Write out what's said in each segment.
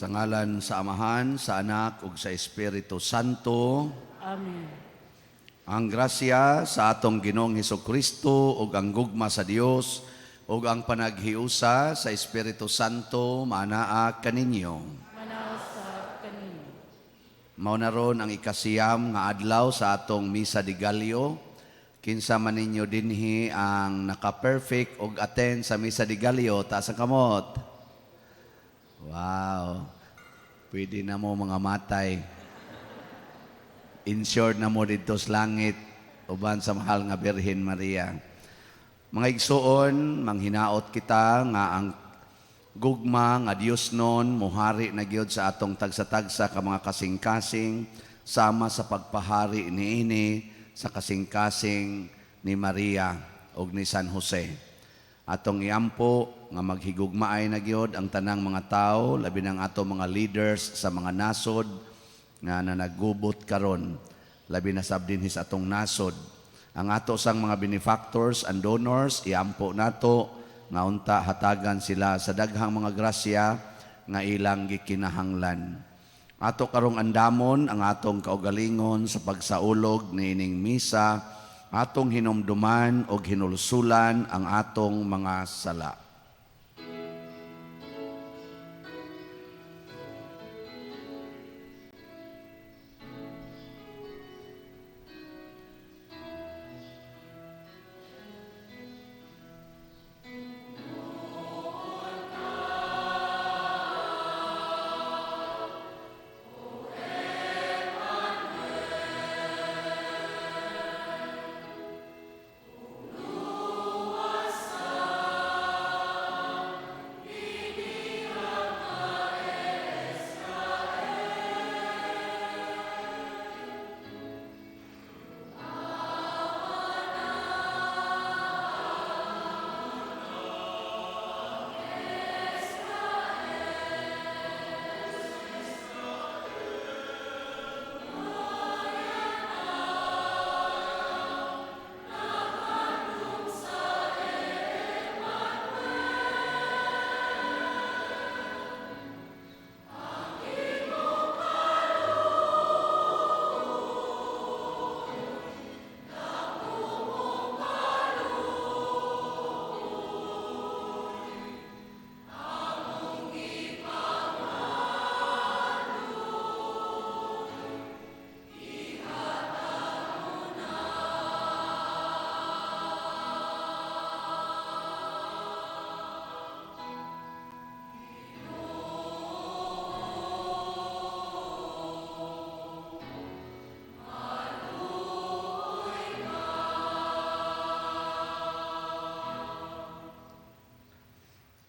Sa ngalan sa Amahan, sa Anak ug sa Espiritu Santo. Amen. Ang grasya sa atong Ginoong Hesukristo ug ang gugma sa Dios ug ang panaghiusa sa Espiritu Santo maanaa kaninyo. Manaa usab kaninyo. Mao na ron ang 9 nga adlaw sa atong Misa de Gallo. Kinsa man ninyo dinhi ang naka-perfect og attend sa Misa de Gallo, taas ang kamot. Wow. Pwede na mo mga matay. Insured na mo didto sa langit uban sa mahal nga Birhen Maria. Mga igsuon, manghinaot kita nga ang gugma nga Dios nun muhari na gyud sa atong tagsa-tagsa ka mga kasing-kasing sama sa pagpahari niini sa kasing-kasing ni Maria ug ni San Jose. Atong iampo nga maghigugmaay na gyud ang tanang mga tao, labi ng ato mga leaders sa mga nasod nga nanagubot karon, labi na sab dinhi sa atong nasod. Ang ato sang mga benefactors and donors, iampo nato nga unta hatagan sila sa daghang mga grasya nga ilang gikinahanglan. Ato karong andamon ang atong kaugalingon sa pagsaulog niining misa, atong hinumduman og hinulsulan ang atong mga sala.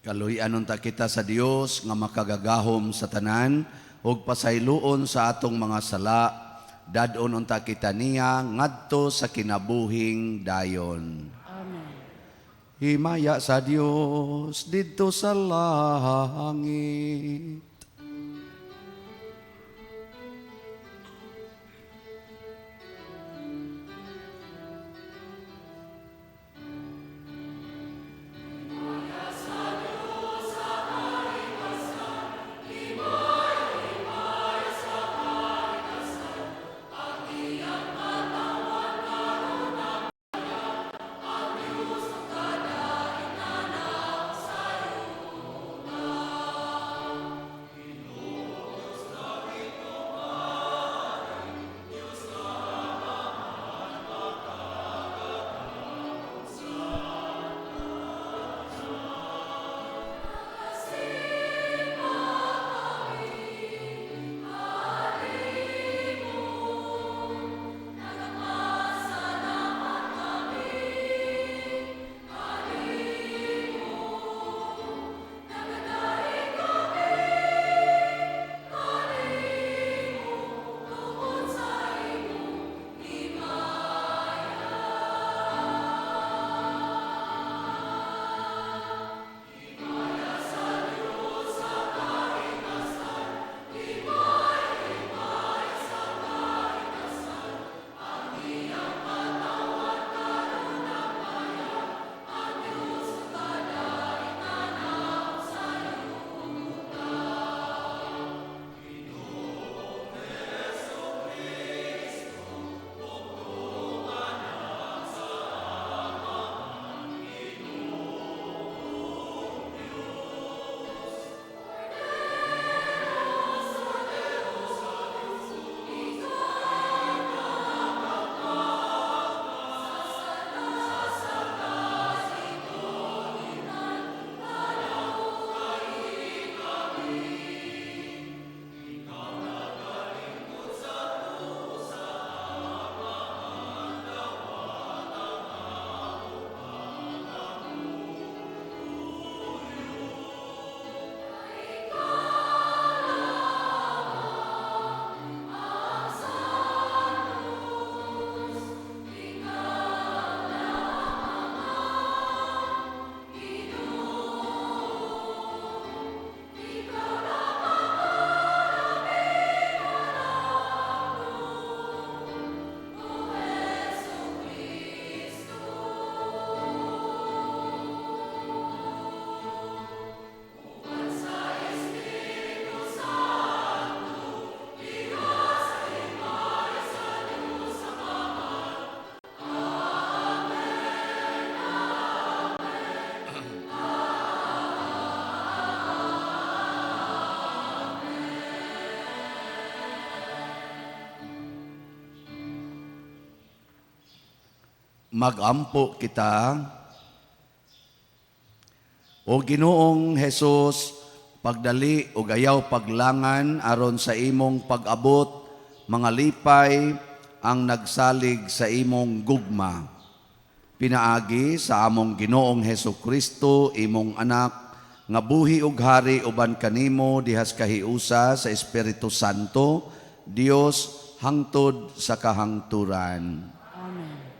Kaluy-an unta kita sa Dios nga makagagahom sa tanan ug pasayloon sa atong mga sala, dad-on unta kita niya ngadto sa kinabuhing dayon. Amen. Himaya sa Dios didto sa langit. Magampo kita. O Ginoong Hesus, pagdali ug ayaw paglangan aron sa imong pag-abot, mga lipay ang nagsalig sa imong gugma. Pinaagi sa among Ginoong Hesus Kristo, imong anak, nga buhi ug hari uban kanimo dihas kahiusa sa Espiritu Santo, Dios hangtod sa kahangturan. Amen.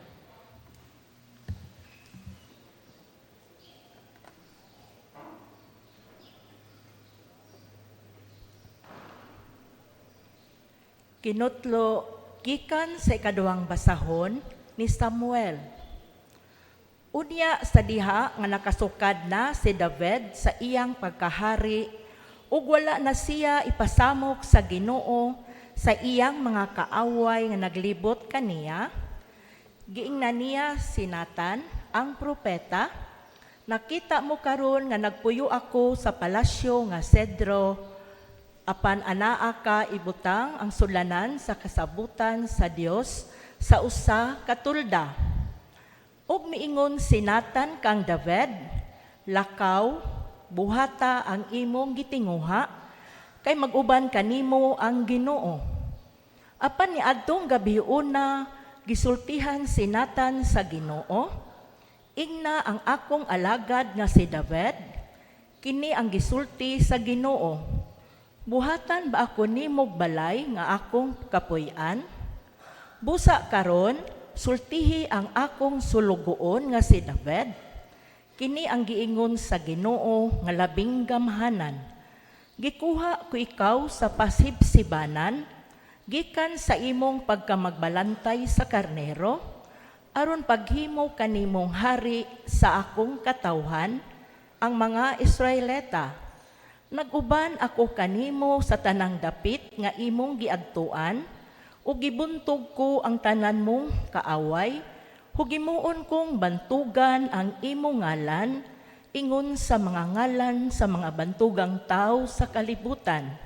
Kinutlo gikan sa ikaduhang basahon ni Samuel. Unya sa diha nga nakasukad na si David sa iyang pagkahari ug wala na siya ipasamok sa Ginoo sa iyang mga kaaway nga naglibot kaniya, giingnan niya si Nathan ang propeta, "Nakita mo karon nga nagpuyo ako sa palasyo nga sedro, apan anaa ka ibutang ang sulanan sa kasabutan sa Dios sa usa ka tulda." Ug miingon si Nathan kang David, "Lakaw, buhata ang imong gitinguha, kay mag-uban kanimo ang Ginoo." Apan niadtong gabiuna gisultihan si Nathan sa Ginoo, "Ingna ang akong alagad nga si David, kini ang gisulti sa Ginoo: Buhatan ba ako nimog balay nga akong kapuy-an? Busa karon, sultihi ang akong sulugoon nga si David. Kini ang giingon sa Ginoo nga labing gamhanan: Gikuha ko ikaw sa pasibsibanan, gikan sa imong pagkamagbalantay sa karnero, aron paghimo kanimong hari sa akong katawhan, ang mga Israelita. Nag-uban ako kanimo sa tanang dapit nga imong giadtuan, ug gibuntog ko ang tanan mong kaaway, ug himuon kong bantugan ang imong ngalan, ingon sa mga ngalan sa mga bantugang tao sa kalibutan.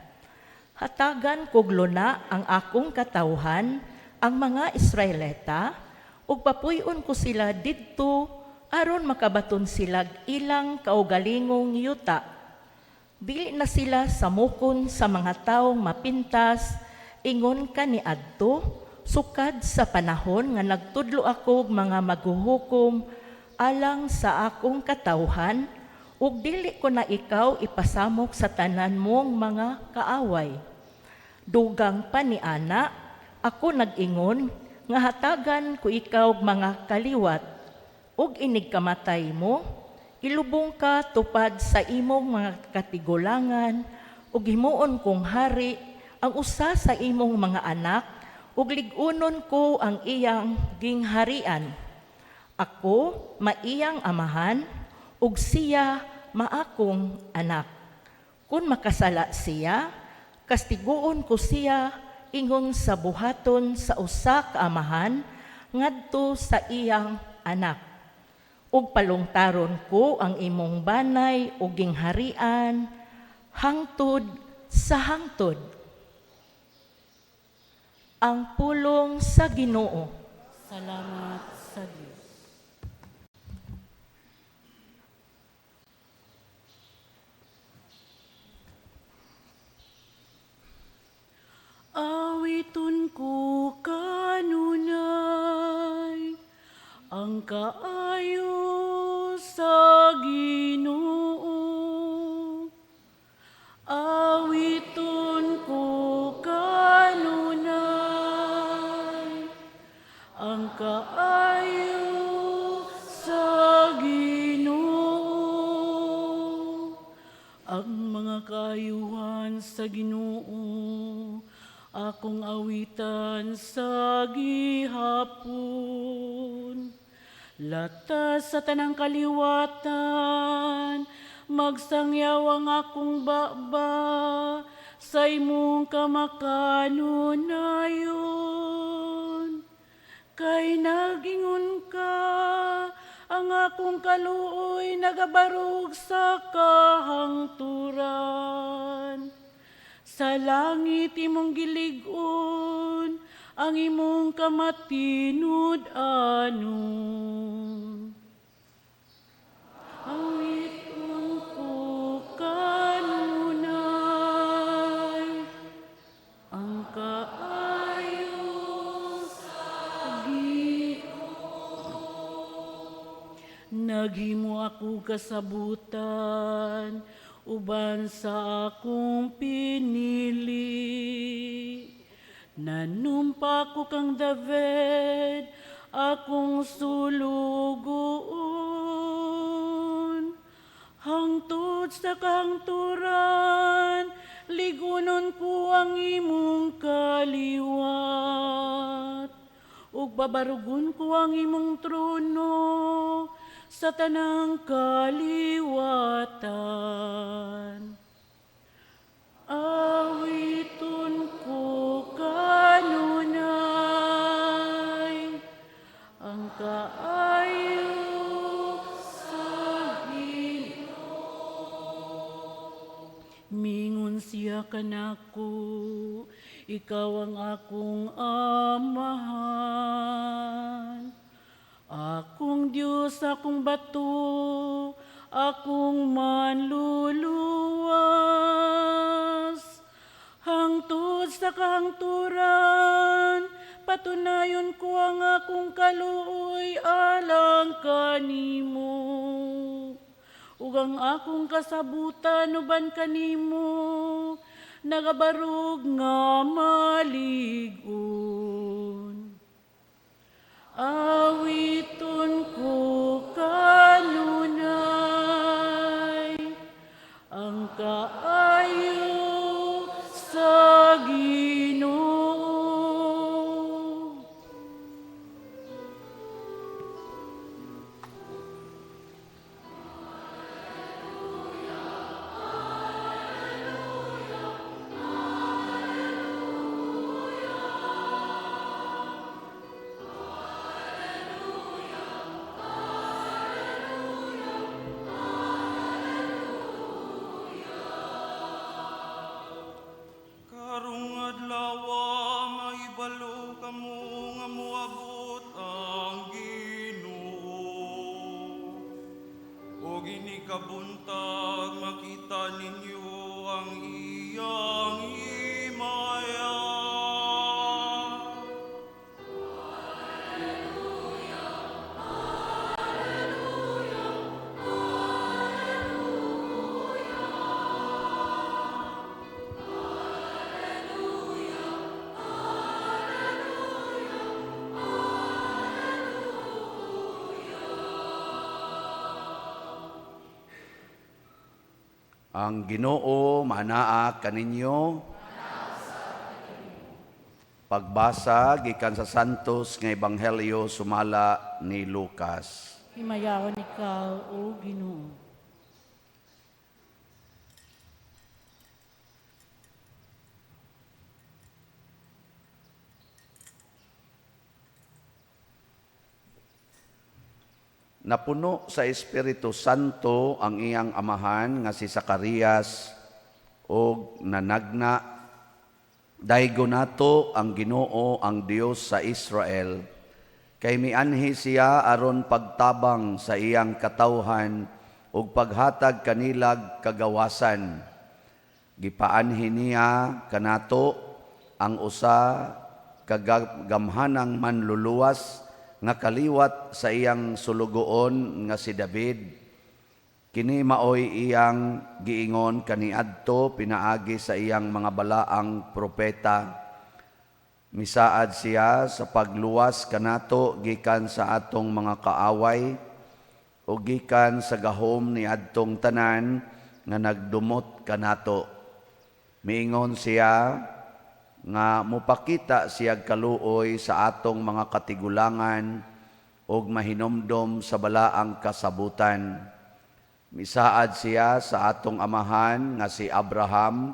Hatagan kog luna ang akong katawhan, ang mga Israelita, ug papuy-on ko sila didto aron makabaton sila ilang kaugalingong yuta. Dili na sila samukon sa mga taong mapintas ingon kaniadto sukad sa panahon nga nagtudlo ako og mga maghuhukom alang sa akong katawhan, ug dili ko na ikaw ipasamok sa tanan mong mga kaaway. Dugang pa niana, ako nag-ingon nga hatagan ko ikaw og mga kaliwat, ug inig kamatay mo, ilubong ka tupad sa imong mga katigulangan, ug himuon kong hari ang usa sa imong mga anak, ug lig-unon ko ang iyang gingharian. Ako maiyang amahan, ug siya maakong anak. Kung makasala siya, kastiguon ko siya ingon sa buhaton sa usa ka amahan ngadto sa iyang anak. Ug palungtaron ko ang imong banay ug gingharian hangtod sa hangtod." Ang pulong sa Ginoo. Salamat sa Dios. Awiton ko kanunay ang kaayo sa Ginoo. Awiton ko kanunay ang kaayo sa Ginoo. Ang mga kaayuhan sa Ginoo akong awitan sa gihapon. Latas sa tanang kaliwatan, magsangyaw ang akong baba sa imong kamakanunayon. Kay nagingon ka, ang akong kaluoy nagabarog sa kahangturan. Sa langit imong gilig-on, ang imong kamatinud-anon. Awiton ko kanunay ang kaayo sa Ginoo. Naghimo ako kasabutan uban sa akong pinili. Nanumpa ko kang David, akong sulugoon. Hangtod sa kahangturan, ligunon ko ang imong kaliwat. Ug babarugon ko ang imong trono sa tanang kaliwatan. Awiton ko kanunay ang kaayo sa Ginoo. Mingon siya kanako, ikaw ang akong amahan. Akong Diyos, akong bato, akong manluluwas. Hangtod sa kahangturan, patunayon ko ang akong kaluoy alang kanimo. Ug ang akong kasabutan uban kanimo, nagabarog nga malig-on. Awiton ko kanunay ang kaayo sa Ginoo. Karong adlaw mahibalo kamo nga moabot ang Ginoo. Ug inig kabuntag makita ninyo ang iyang himaya. Ang Ginoo manaa kaninyo. Pagbasa gikan sa Santos nga Ebanghelyo sumala ni Lucas. Himayaon ikaw, O Ginoo. Napuno sa Espiritu Santo ang iyang amahan nga si Zacarias og nanagna, "Daygon nato ang Ginoo, ang Dios sa Israel, kay mianhi siya aron pagtabang sa iyang katawhan ug paghatag kanilag kagawasan. Gipaanhi niya kanato ang usa ka gamhanang manluluwas nga kaliwat sa iyang sulugoon nga si David. Kini maoy iyang giingon kaniadto pinaagi sa iyang mga balaang propeta. Misaad siya sa pagluwas kanato gikan sa atong mga kaaway o gikan sa gahom ni adtong tanan nga nagdumot kanato. Miingon siya nga mupakita siya kaluoy sa atong mga katigulangan ug mahinomdom sa balaang kasabutan. Misaad siya sa atong amahan nga si Abraham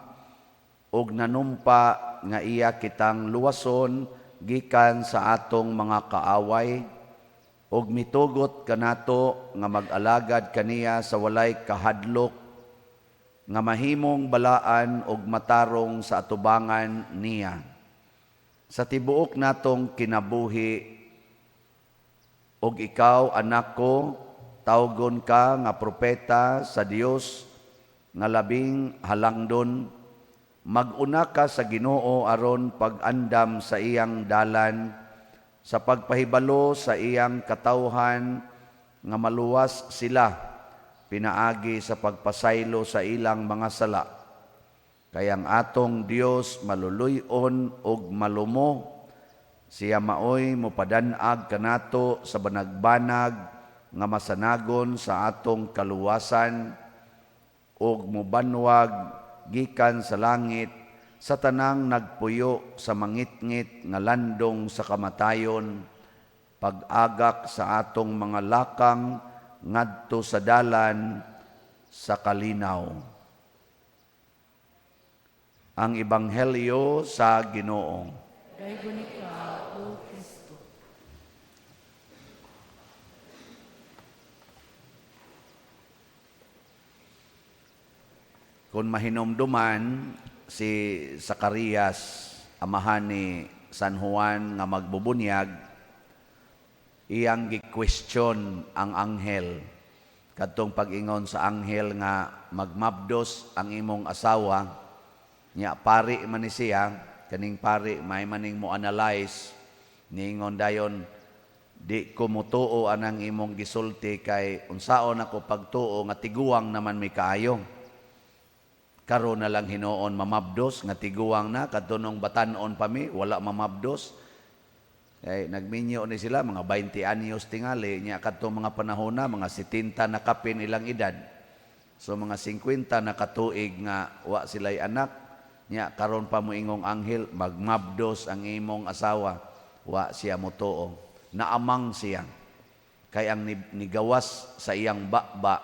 ug nanumpa nga iya kitang luwason gikan sa atong mga kaaway ug mitugot kanato nga mag-alagad kaniya sa walay kahadlok, nga mahimong balaan ug matarong sa atubangan niya. Sa tibuok natong kinabuhi, ug ikaw, anak ko, tawgon ka nga propeta sa Dios nga Labing Halangdon. Mag-una ka sa Ginoo aron pag-andam sa iyang dalan, sa pagpahibalo sa iyang katawhan nga maluwas sila pinaagi sa pagpasaylo sa ilang mga sala. Kay ang atong Dios maluluy-on ug malumo, siya maoy mopadan-ag kanato sa banagbanag nga masanagon sa atong kaluwasan ug mobanwag gikan sa langit sa tanang nagpuyo sa mangitngit nga landong sa kamatayon, pag-agak sa atong mga lakang ngadto sa dalan sa kalinaw. Ang Ebanghelyo sa Ginoo. Daygon ikaw, O Kristo. Kung mahinumduman si Zacarias, amahan ni San Juan nga magbubunyag, iyang gi-question ang anghel. Kadtong pag-ingon sa anghel nga magmabdos ang imong asawa, nya pari man ni siya, kaning pari may maning mo analyze, niingon dayon, di ko motuo anang imong gisulti kay unsaon ako pagtuo nga tiguang naman mi kaayo. Karon na lang hinuon mamabdos nga tiguang na, kadtunong batan-on pa mi wala mamabdos. Kay nagminyo ni sila mga 20 anyos tingali, nya kadtong mga panahon na mga 70 na kapin ilang edad. So mga 50 na katuig nga wa sila'y anak, nya karon pa moingong anghel magmabdos ang imong asawa, wa siya motuo. Naamang siya. Kay ang nigawas sa iyang baba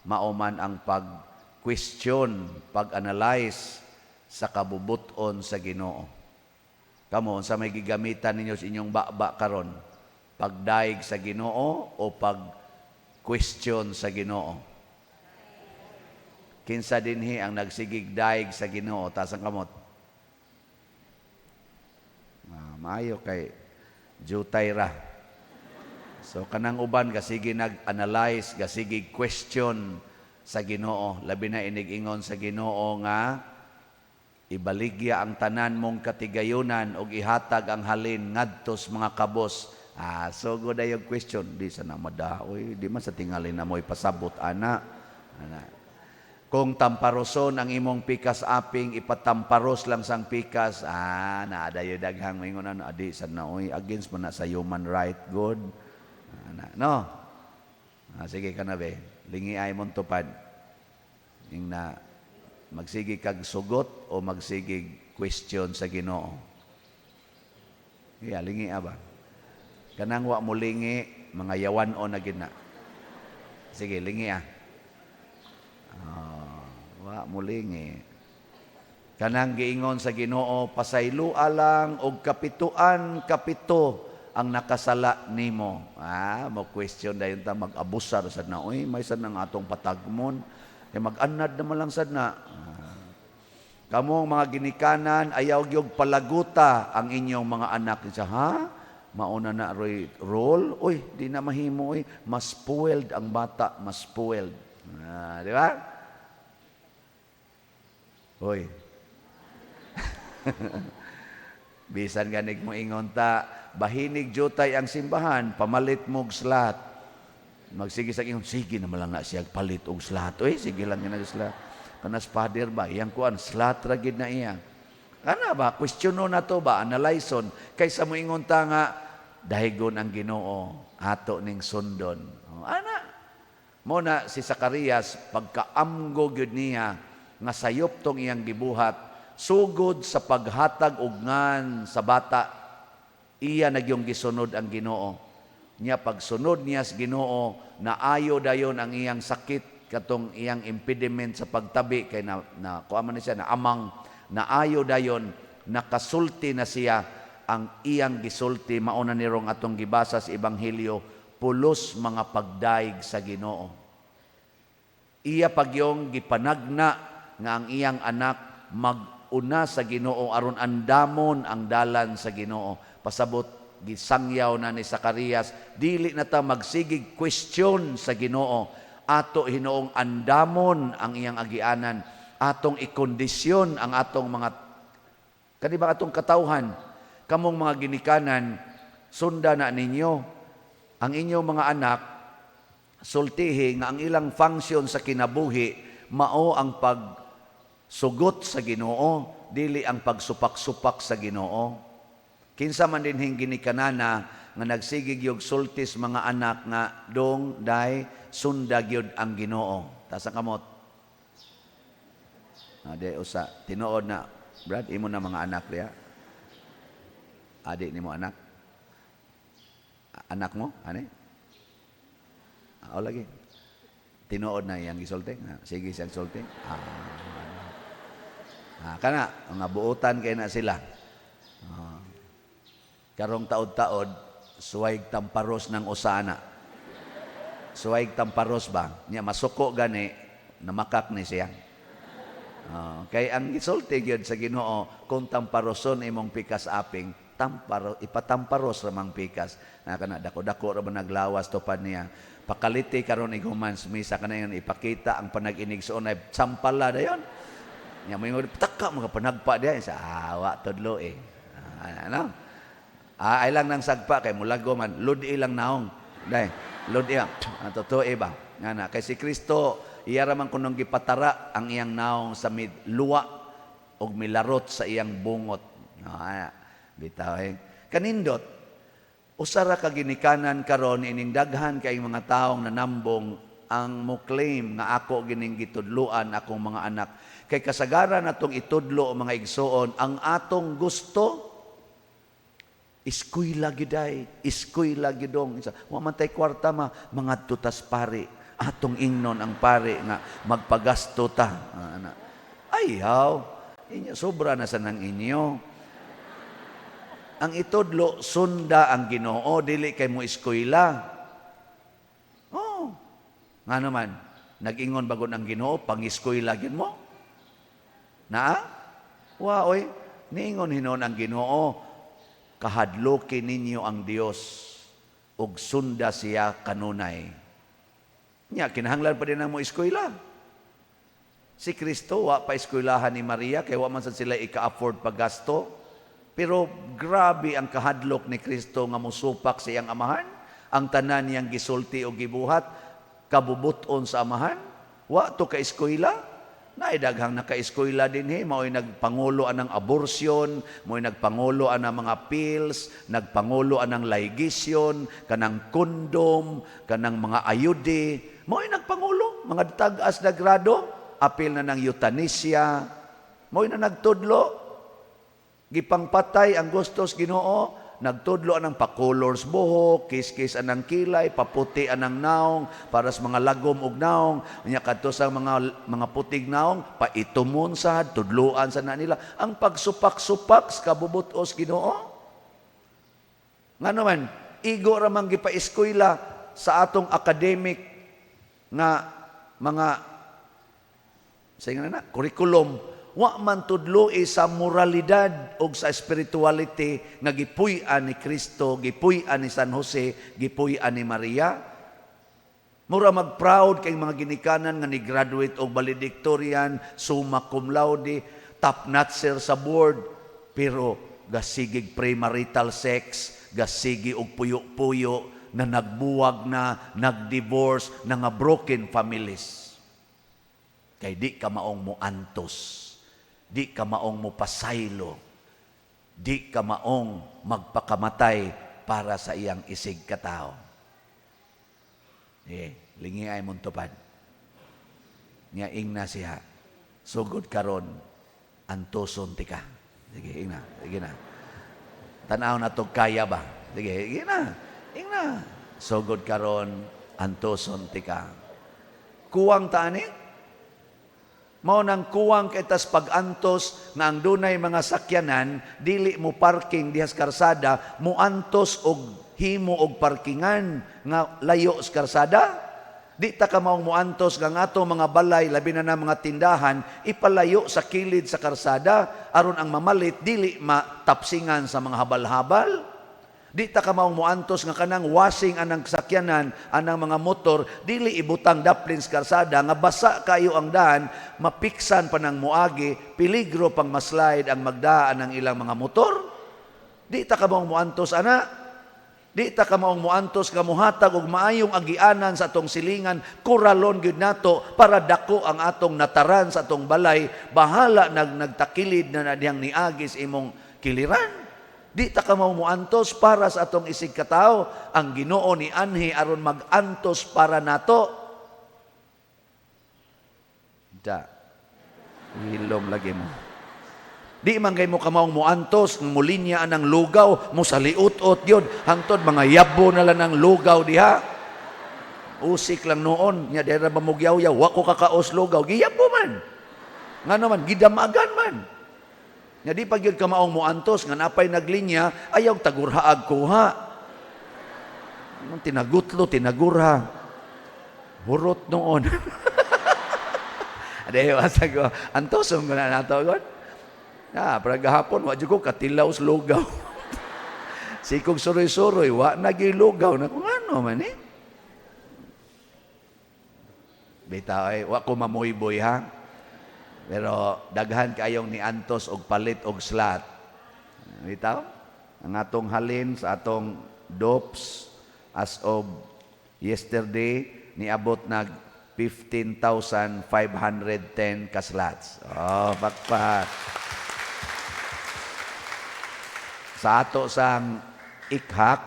mao man ang pag-question, pag-analyze sa kabubuton sa Ginoo. Kamo, unsa may gigamitan ninyo sa inyong baba karon? Pagdaig sa Ginoo o pag-question sa Ginoo? Kinsa dinhi ang nagsigig daig sa Ginoo? Taas ang kamot. Maayo kay jutay ra. So kanang uban gasigi nag-analyze, gasigi question sa Ginoo, labi na inig-ingon sa Ginoo nga ibaligya ang tanan mong katigayunan og ihatag ang halin ngadto sa mga kabos. So good ayo question, di sa na madaoy, di man sa tingali na mo'y pasabot ana. Ana. Kung tamparoson ang imong pikas aping, ipatamparos lang sang pikas, naadayo daghang maingon ano, adi sa na oy, against man na sa human right, good. Ana, no? Sige ka na be, lingi ay mong tupad. Ing na magsige kag sugot o magsige question sa Ginoo. Iya, lingi ba? Kanang wa mo lingi, mga yawan-on na gina. Sige, lingi ah. Wa mo lingi. Kanang giingon sa Ginoo, pasaylua lang og kapituan kapito ang nakasala nimo. Mo question dayon ta, mag-abusar sad na. Uy, may sad nang atong patagmon. Kay mag-anad naman lang sad na. Kamong mga ginikanan, ayaw gyud palaguta ang inyong mga anak. Isa, ha? Mauna na roy roll? Uy, di na mahimo, uy. Mas spoiled ang bata, mas spoiled. Di ba? Uy. Bisan ganig mo ingon ta, bahinig jutay ang simbahan, pamalit mo og slat. Magsige sa ingon, sige naman lang na siya palit og slat. Uy, sige lang yun ang slat. Kanas father ba, iyang kuan, slat ra gid na iya. Kana ba, questiono na to ba, analyze-on, kaysa mo ingon ta nga, dahigon ang Ginoo, ato ning sundon. O, ana. Mo na si Zacarias, pagkaamgo gyud niya, nga sayop tong iyang gibuhat, sugod sa paghatag og ngan sa bata, iya nagyong gisunod ang Ginoo. Nya pagsunod niya sa Ginoo, naayo dayon ang iyang sakit, katong iyang impediment sa pagtabi kay na kuha man ni siya na amang, naayo dayon, nakasulti na siya ang iyang gisulti, mao na nirong atong gibasa sa Ebanghelyo, pulos mga pagdaig sa Ginoo. Iya pagyong gipanagna nga ang iyang anak mag pag-una sa Ginoo aron andamon ang dalan sa Ginoo. Pasabot gisangyaw na ni Zacarias, dili na ta magsigig question sa Ginoo. Ato hinuong andamon ang iyang agianan, atong ikondisyon ang atong mga kani ba atong katawhan, kamong mga ginikanan, sunda na ninyo ang inyong mga anak, sultihi nga ang ilang function sa kinabuhi mao ang pagsugot sa Ginoo, dili ang pagsupak-supak sa Ginoo. Kinsa man dinhing ginikanana nga nagsigig yung sultis mga anak nga dong, day, sunda gyud ang Ginoo? Taas ang kamot. Ade usa, tinuod na, Brad, imo na mga anak diya. Adi nimo anak. Anak mo, ani? Ah, lagi. Tinuod na iyang gisulti. Ah, sige siyang sulti. Ah, kana mga buotan kay na sila. Ah. Karong taod-taod, suway tamparos ng usana. Suway tamparos ba? Nya masuko gani, namakak ni siya. Ah, kay ang gisulti gyud sa Ginoo, kung tamparoson imong pikas aping, tamparo, ipatamparos ramang pikas. Na kana dako-dako ra ba naglawas tupad niya. Pakaliti karon iguman misa kana yun, ipakita ang panag-inig sa unay sampala dayon. Nya mo taka mga panagpa diya sa awa tudlo eh. Ah, ano? Ah, ay lang nang sagpa kay mulago man, ludi lang naong. Day, ludi ang totoo eh ba? Nga na kay si Kristo iya ra man kunong gipatara ang iyang naong sa mid luwa og milarot sa iyang bungot. Ah, bitaw eh. Kanindot, usa ra ka ginikanan karon ining daghan kay mga taong nanambong ang mo claim nga ako gining gitudluan akong mga anak. Kay kasagaran atong itudlo, mga igsoon, ang atong gusto, eskwela giday, eskwela gidong. Isa, wa man tay kwarta ma, mangadto tas pari. Atong ingnon ang pari nga magpagasto ta. Ah, ana. Ayaw. Inyo, sobra na sa nang inyo. Ang itudlo, sunda ang Ginoo, dili kay mo eskwela. Oh. Nga naman, nag-ingon bagon ang Ginoo, pang-eskwela gyud mo? Naa? Wa oy, niingon hinon ang Ginoo, kahadloki ninyo ang Dios ug sunda siya kanunay. Nya kinahanglan pa din ang mo eskwela. Si Kristo wa pa eskwelahan ni Maria kay wa man sad sila ika-afford paggasto. Pero grabe ang kahadlok ni Kristo nga mosupak sa iyang amahan. Ang tanan niyang gisulti o gibuhat kabubuton sa amahan. Wa to ka eskwela. Naay daghang naka-eskwela dinhi, mao'y nagpangulo anang abortion, mao'y nagpangulo anang mga pills, nagpangulo anang ligation, kanang kondom, kanang mga IUD, mao'y nagpangulo, mga tag-as na grado, apil na ng euthanasia, mao'y na nagtudlo, gipangpatay ang gustos Ginoo, nagtudlo anang pa-colors buhok, kiskis anang kilay, paputi anang naong para sa mga lagom og naong, unya kadto sa mga putig naong, paitumon sad, tudloan sa na nila ang pagsupak-supak sa kabubutos Ginoo. Ngano man, igo ra man gipa-eskwela sa atong academic nga mga sa nga na curriculum, wa man tudloi sa moralidad o sa spirituality nga gipuy-an ni Kristo, gipuy-an ni San Jose, gipuy-an ni Maria. Mura mag-proud kay mga ginikanan nga ni graduate og valedictorian, summa cum laude, top notcher sa board, pero gasigig premarital sex, gasigi og puyo-puyo, na nagbuwag na, nagdivorce, na nga broken families. Kay di ka maong mo antos, di ka maong mo pasaylo, di ka maong magpakamatay para sa iyang isig katao. Eh, lingi ay mong tupad. Nga ingna siya, sugod karon, antoson ti ka. Sige, ingna, sige na. Tanaw na to kaya ba? Sige, sige na. Ingna. Sugod karon, antoson ti ka. Kuwang taani? Mao nang kuwang kay tas pag-antos nga ang dunay mga sakyanan dili mo parking dihas karsada, mo antos og himo og parkingan nga layo sa karsada. Di ta ka maong muantos nga ang atong mga balay, labi na na mga tindahan, ipalayo sa kilid sa karsada aron ang mamalit dili matapsingan sa mga habal-habal. Di ta ka maong muantos nga kanang washing anang sakyanan, anang mga motor, dili ibutang daplin sa karsada nga basa kayo ang daan, mapiksan pa ng muagi, peligro pang maslide ang magdaan ng ilang mga motor. Di ta ka maong muantos ana. Di ta ka maong muantos nga muhatag og maayong agianan sa atong silingan, kuralon gyud nato para dako ang atong nataran sa atong balay, bahala nagtakilid na na dihang niagi sa imong kiliran. Di ta ka maong muantos para sa atong isig katawo, ang Ginoo ni anhi aron magantos para nato. Da. Hilom lagi mo. Di man kay mo kamaong muantos, mulinya anang lugaw, mo saliut-ot yun, hangtod mga yabo na lang ang lugaw diha. Usik lang noon, nya dira ba mugyaw-yaw, wa ko kakaos lugaw, giyabo man. Ngano man, gidamagan man. Nya di pa gyud ka maong muantos, nga napay naglinya, ayaw tagurhaag kuha. Anong tinagutlo, tinagurha. Hurot noon. Ade, asa ko, antoson ko na nato, God. Na, para gahapon, wa jud ko katilaw sa lugaw. Sikog suroy-suroy, wa na gyud lugaw. Na kung ano man eh. Bitaw ay, wa ko mamuyboy ha. Pero daghan kayong ni antos og palit og slot. Bitaw, ang atong halin sa atong DOPS as of yesterday niabot nag 15,510 ka slots. Oh, pakpak. Sa ato sang ikhak,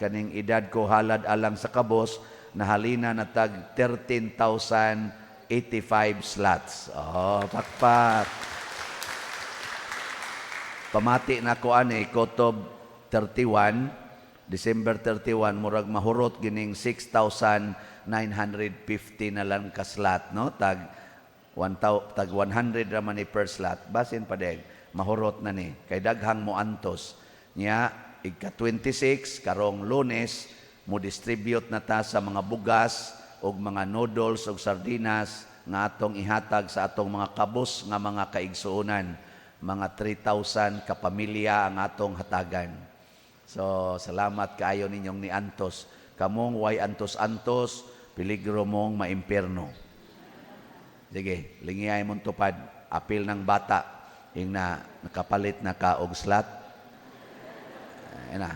kaning edad ko halad alang sa kabos, nahalina na tag 13,085 slots. Oh, pakpak. Pamati na ko ani Kotob 31, December 31, murag mahurot gining 6,950 na lang ka slot, no? Tag 1, tag 100 ra man ni per slot. Basin pa deg, mahurot na ni kay daghang mo antos. Nya igka 26 karong Lunes mo distribute na ta sa mga bugas og mga noodles og sardinas nga atong ihatag sa atong mga kabos nga mga kaigsuonan. Mga 3,000 ka pamilya ang atong hatagan. So, salamat kaayo ninyong ni Antos. Kamong way antos-antos, peligro mong maimpierno. Sige, lingiyay mong tupad, apil ng bata, ing na nakapalit na ka og slot. Ay na.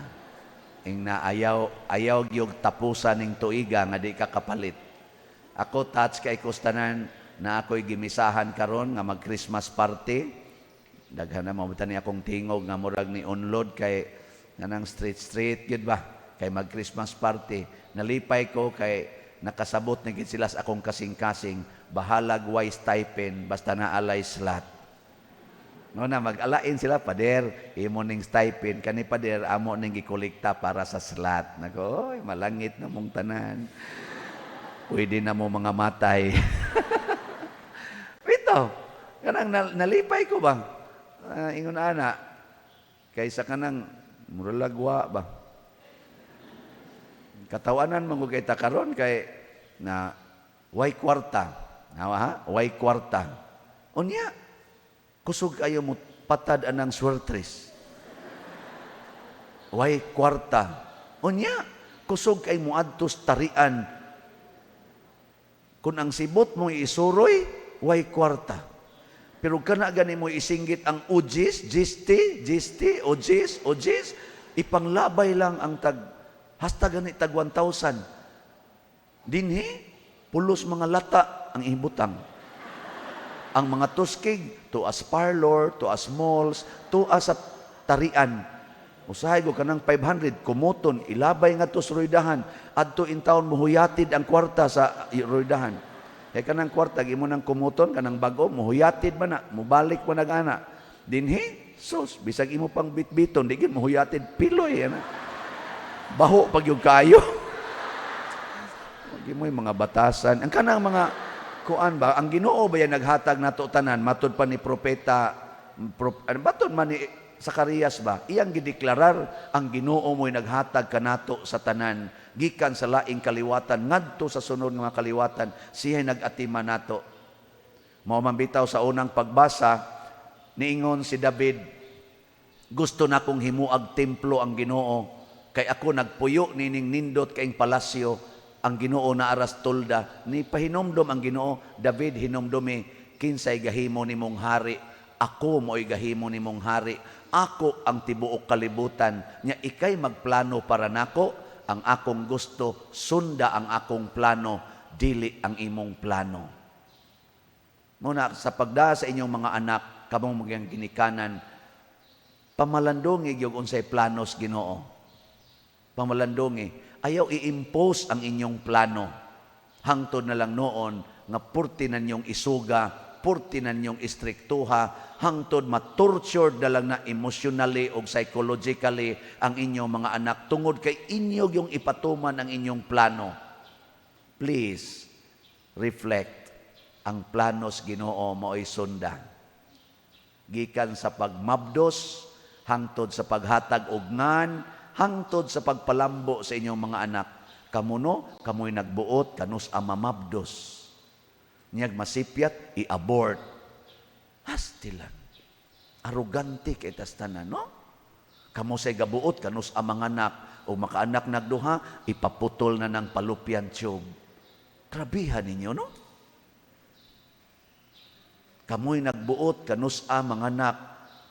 Ing na ayaw gyud tapusan ning tuiga nga di ka kapalit. Ako touch kay kustanan na ako'y gimisahan karon nga mag Christmas party. Daghan na mo ni akong tingog nga murag ni unload kay nganang street street gyud ba kay mag Christmas party. Nalipay ko kay nakasabot ni gid sila sa akong kasing-kasing, bahalag way stipend basta naalay slot. No na mag-alain sila, pader, imo ning stipend kani pader amo ning gikolekta para sa slot. Nako, oy, malangit na mong tanan. Pwede na mo mga matay. Bitaw, kanang nalipay ko ba? Ingon ana, kaysa kanang muralagwa ba? Katawanan man ko kay ta karon kay na way kwarta. Nawa ha? Way kwarta. Unya, kusog ayo mo patad anang swertres. Way kwarta. Unya, kusog kay muadtos tarian. Kung ang sibot mo isuroy, way kwarta. Pero kana gani mo isinggit ang ujis, gisti, gisti, ujis, ujis, ipanglabay lang ang tag, hasta gani tag 1,000. Dinhi, pulos mga lata ang ibutang. Ang mga tuskig, to as parlor, to as malls, to as sa tarian. Usahay ko kanang 500, kumuton, ilabay nga to sa roydahan. Adto in town, muhuyatid ang kwarta sa roydahan. Kay kanang kwarta, imo nang kumuton, kanang bago, muhuyatid man na, mubalik man nag-ana. Dinhi, sus, bisag imo pang bitbiton, di gyud muhuyatid, piloy. Ana. Baho pag yung kayo. Wag mo yung mga batasan. Ang kanang mga kuan ba, ang Ginoo ba yan naghatag nato tanan, matud pa ni propeta, ano, matud man ni Zacarias ba, iyang gideklarar ang Ginoo mo'y naghatag kanato sa tanan. Gikan sa laing kaliwatan ngadto sa sunod nga mga kaliwatan, siya nag-atiman nato. Mao man bitaw sa unang pagbasa, niingon si David, "Gusto na kong himuag templo ang Ginoo, kay ako nagpuyo nining nindot kaing palasyo, ang Ginoo naa ra sa tolda." Ni pahinomdom ang Ginoo, "David, hinomdomi kinsay gahimo nimong hari. Ako mo'y gahimo nimong hari. Ako ang tibuok kalibutan. Nya ikay magplano para nako, ang akong gusto, sunda ang akong plano, dili ang imong plano." Muna sa pagda sa inyong mga anak, kamong mga ginikanan, pamalandungi gyud unsay planos Ginoo. Pamalandungi. Ayaw i-impose ang inyong plano. Hangtod na lang noon nga purti na ninyong isuga, purti na ninyong istriktuha, hangtod ma-tortured na lang na emotionally o psychologically ang inyong mga anak tungod kay inyo yung ipatuman ang inyong plano. Please, reflect. Ang planos Ginoo mao'y sunda. Gikan sa pagmabdos, hangtod sa paghatag og ngan, hangtod sa pagpalambo sa inyong mga anak. Kamuno, kamoy nagbuot, kanus-a mamabdos. Niyag masipyat, i-abort. Hastilan. Arugante kay tas tanan, no? Kamo say gabuot, kanus-a manganak, o makaanak nagduha, ipaputol na ng fallopian tube. Grabihan ninyo, no? Kamoy nagbuot, kanus-a manganak.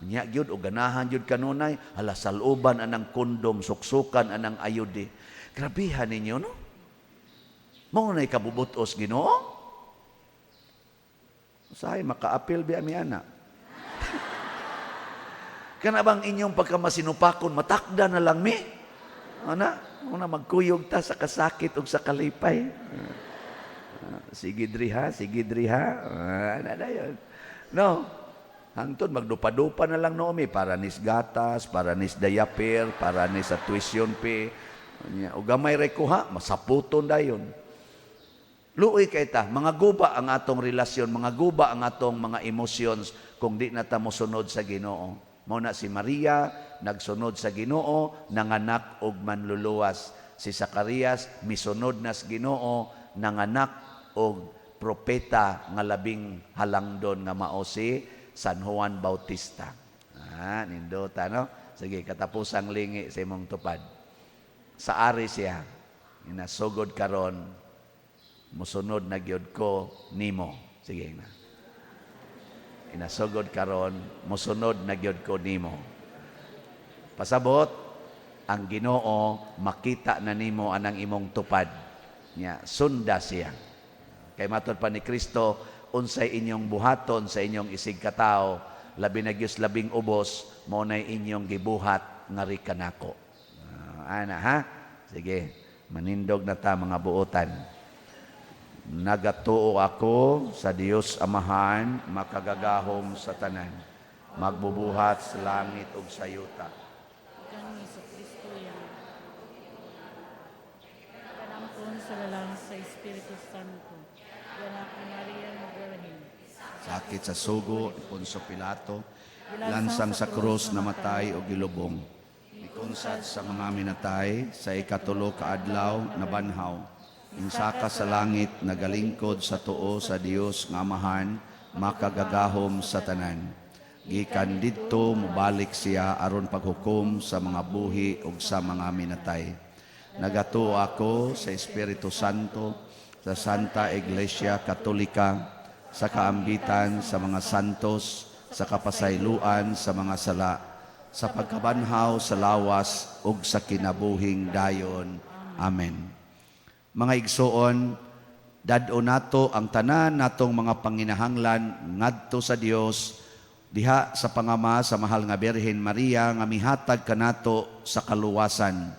Nya gyud o ganahan gyud kanunay, hala, saluban anang kondom, suksukan anang IUD. Grabihan ninyo, no? Mao na'y kabubutos Ginoo. Usahay makaapil biya mi ana. Kana bang inyong pagkamasinupakon, matakda na lang mi? Ana, una magkuyog ta sa kasakit ug sa kalipay. Ah, sige dri ha, sige dri ha. Ah, ana dayon. No. Hangtod magdupa-dupa na lang noomi para nis gatas, para nis diaper, para ni sa tuition fee. Nya, ug gamay ray kuha, masaputon dayon. Luoy kay ta, mga guba ang atong relasyon, mga guba ang atong mga emotions kung di na ta mosunod sa Ginoo. Mao na si Maria nagsunod sa Ginoo, nanganak og manluluwas. Si Zacarias misunod na sa Ginoo, nanganak og propeta nga labing halangdon nga mao si San Juan Bautista. Ah, nindota, no? Sige, katapusang lingi sa imong tupad. Sa ari siya, inasugod karon, musunod na gyud ko nimo. Sige na. Inasugod karon, musunod na gyud ko nimo. Pasabot, ang Ginoo makita na nimo anang imong tupad. Nya, sunda siya. Kay matod pa ni Kristo, unsay inyong buhaton sa inyong isig katao, labi na gyud labing ubos, mao nay inyong gibuhat ngari kanako. Ah, ana ha? Sige, manindog na ta, mga buotan. Nagatuo ako sa Dios Amahan, makagagahom sa tanan, magbubuhat sa langit ug sa yuta. Kang Hesus Kristo yang kanampon sa lalang sa Espiritu Santo. Ganak ni Maria nga Birhen. Sakit sa sugo ni Poncio Pilato, lansang sa krus, namatay o gilubong. Mikonsad sa mga minatay, sa ikatulo ka adlaw nabanhaw. Insaka sa langit, nagalingkod sa tuo sa Dios nga Amahan, makagagahom sa tanan. Gikan didto mobalik siya aron paghukom sa mga buhi ug sa mga minatay. Nagatuo ako sa Espiritu Santo, sa Santa Iglesia Katolika, sa kaambitan sa mga santos, sa kapasayloan sa mga sala, sa pagkabanhaw sa lawas ug sa kinabuhing dayon. Amen. Mga igsoon, dad-o nato ang tanan natong mga panginahanglan ngadto sa Dios diha sa pangama sa mahal nga Birhen Maria nga mihatag kanato sa kaluwasan.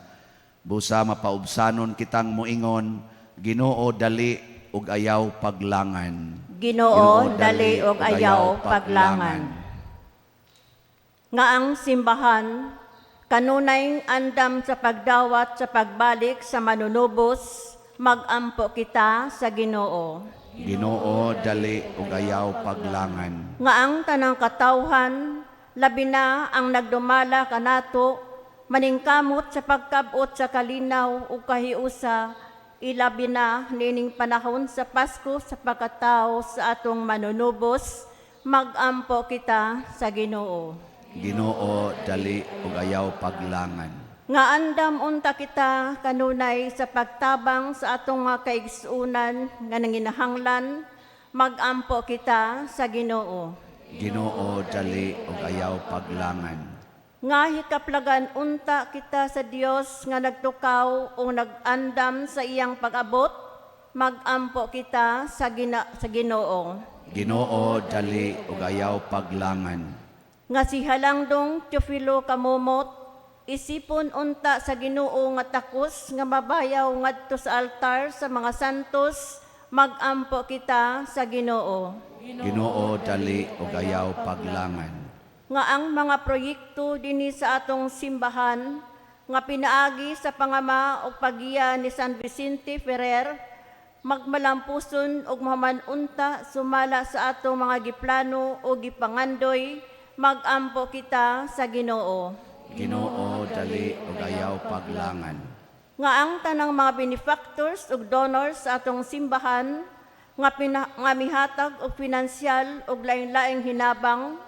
Busa mapaubsanon kitang moingon, "Ginoo, dali ug ayaw paglangan." Ginoo, dali ug ayaw paglangan. Nga ang simbahan kanunay andam sa pagdawat sa pagbalik sa manunubos, magampo kita sa Ginoo. Ginoo, dali ug ayaw paglangan. Nga ang tanang katawhan, labi na ang nagdumala kanato, Maningkamot sa pagkabot sa kalinaw ug kahiusa, ilabi na niining panahon sa Pasko sa pagkatao sa atong manunubos, magampo kita sa Ginoo. Ginoo, dali ug ayaw paglangan. Nga andam unta kita kanunay sa pagtabang sa atong mga kaigsuonan nga nanginahanglan, magampo kita sa Ginoo. Ginoo, dali ug ayaw paglangan. Nga hikaplagan unta kita sa Dios nga nagtukaw o nagandam sa iyang pag-abot, magampo kita sa Ginoo. Ginoo, dali ug ayaw paglangan. Nga si Halangdong Teofilo Kamumot, isipon unta sa Ginoo nga takos nga mabayaw ngadto sa altar sa mga santos, magampo kita sa Ginoo. Ginoo, dali ug ayaw paglangan. Nga ang mga proyekto dinhi sa atong simbahan nga pinaagi sa pangama ug paggiya ni San Vicente Ferrer magmalampuson ug mahaman-unta sumala sa atong mga giplano o gipangandoy, magampo kita sa Ginoo. Ginoo, dali ug ayaw paglangan. Nga ang tanang mga benefactors ug donors sa atong simbahan nga mihatag og pinansyal ug lain-laing hinabang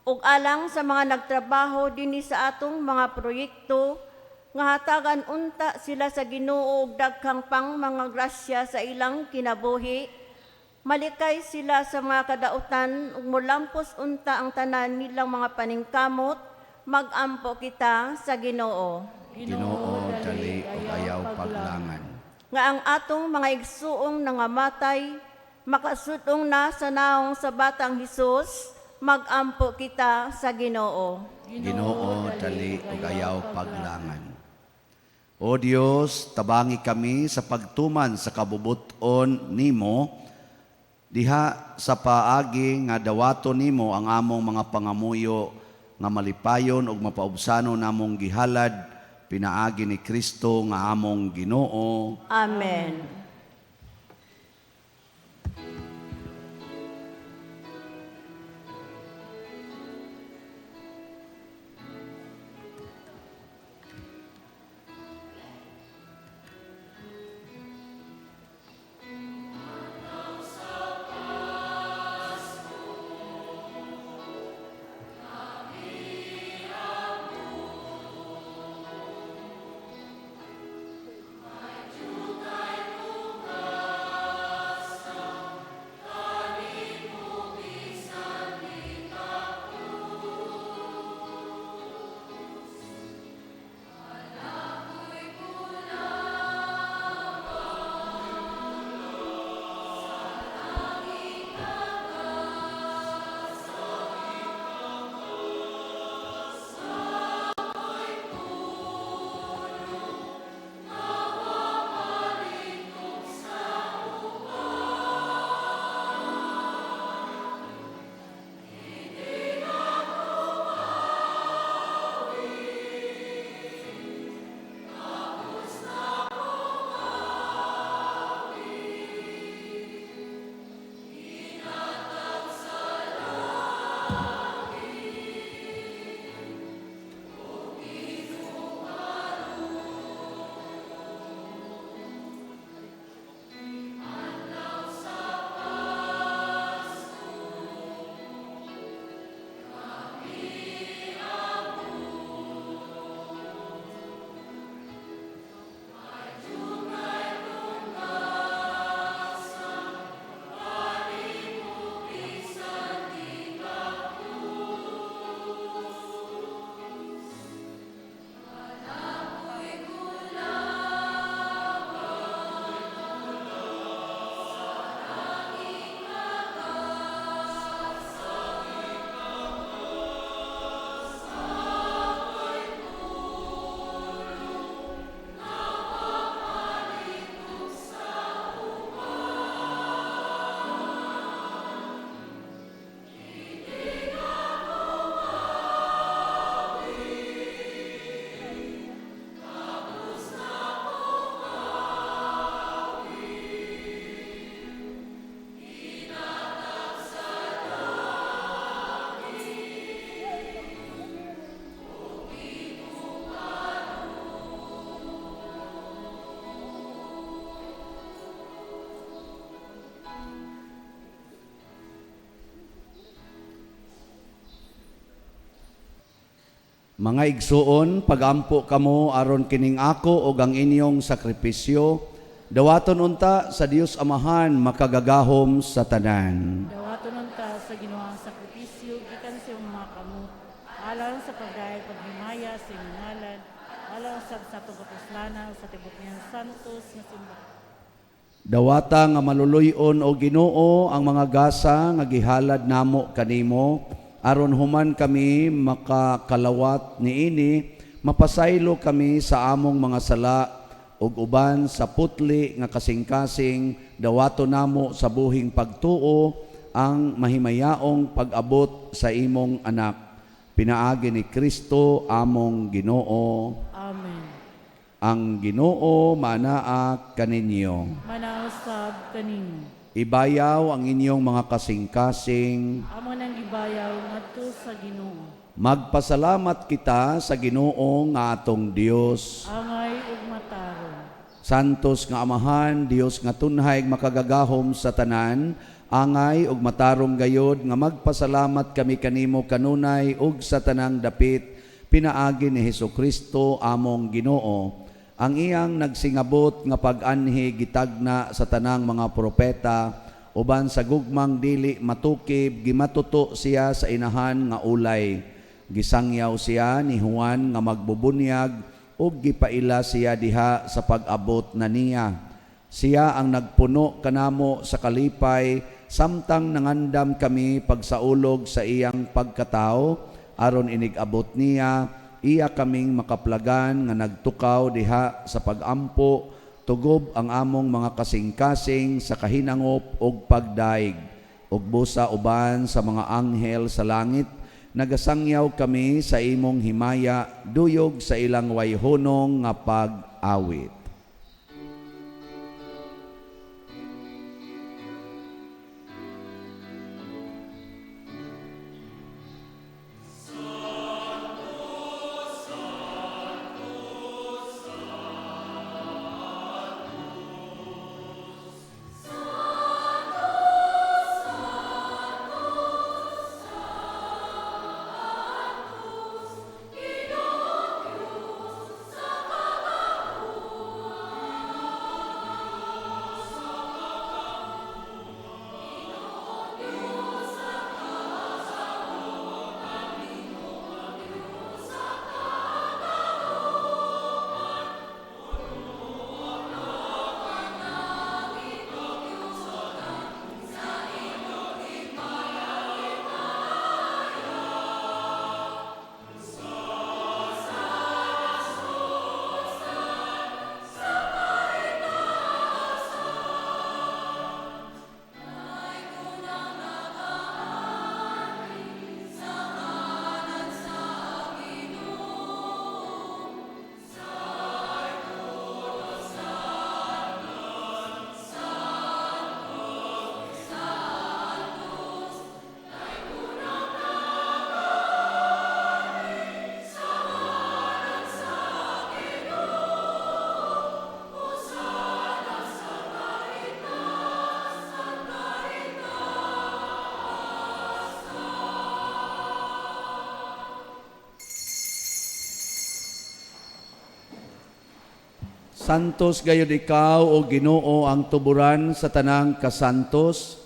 ug alang sa mga nagtrabaho dinhi sa atong mga proyekto nga hatagan unta sila sa Ginoo og daghang pang mga grasya sa ilang kinabuhi, malikay sila sa mga kadautan ug molampos unta ang tanan nilang mga paningkamot, magampo kita sa Ginoo. Ginoo, dali ug ayaw paglangan. Nga ang atong mga igsuong nangamatay makasudong na sa naong sa batang Hesus, magampo kita sa Ginoo. Ginoo, dali ug ayaw paglangan. O Dios, tabangi kami sa pagtuman sa kabubut-on nimo diha sa paagi nga dawato nimo ang among mga pangamuyo nga malipayon ug mapaubsano namong gihalad pinaagi ni Kristo nga among Ginoo. Amen. Mga igsuon, pagampo kamo aron kining ako ug ang inyong sakripisyo, dawaton unta sa Dios Amahan makagagahom sa tanan. Dawaton unta sa Ginoo ang sakripisyo gikan sa imong mga kamot, alang sa pagdayeg paghimaya sa imong ngalan, alang usab sa atong kapuslanan sa tibok niyang santos nga simbahan. Dawata nga maluluy-on o Ginoo ang mga gasa nga gihalad namo kanimo aron human kami makakalawat niini, mapasaylo kami sa among mga sala ug uban sa putli nga kasing-kasing dawato namo sa buhing pagtuo ang mahimayaong pag-abot sa imong anak pinaagi ni Kristo among Ginoo. Amen. Ang Ginoo manaa kaninyo. Manausab kanimo. Ibayaw ang inyong mga kasing-kasing. Amo nang gibayaw ngadto sa Ginoo. Magpasalamat kita sa Ginoo nga atong Dios. Angay ug matarong. Santos nga Amahan, Dios nga tunhay makagagahom sa tanan, angay ug matarong gayod nga magpasalamat kami kanimo kanunay ug sa tanang dapit pinaagi ni Hesukristo among Ginoo. Ang iyang nagsingabot nga pag-anhi gitagna sa tanang mga propeta uban sa gugmang dili matukib gimatuto siya sa inahan nga ulay. Gisangyaw siya ni Juan nga magbubunyag ug gipaila siya diha sa pag-abot na niya. Siya ang nagpuno kanamo sa kalipay samtang nangandam kami pagsaulog sa iyang pagkatao aron inig-abot niya iya kaming makaplagan nga nagtukaw diha sa pagampo tugob ang among mga kasing-kasing sa kahinangop ug pagdaig ug busa uban sa mga anghel sa langit nagasangyaw kami sa imong himaya duyog sa ilang wayhunong nga pag-awit. Santos gayud ikaw o Ginoo ang tuburan sa tanang kasantos.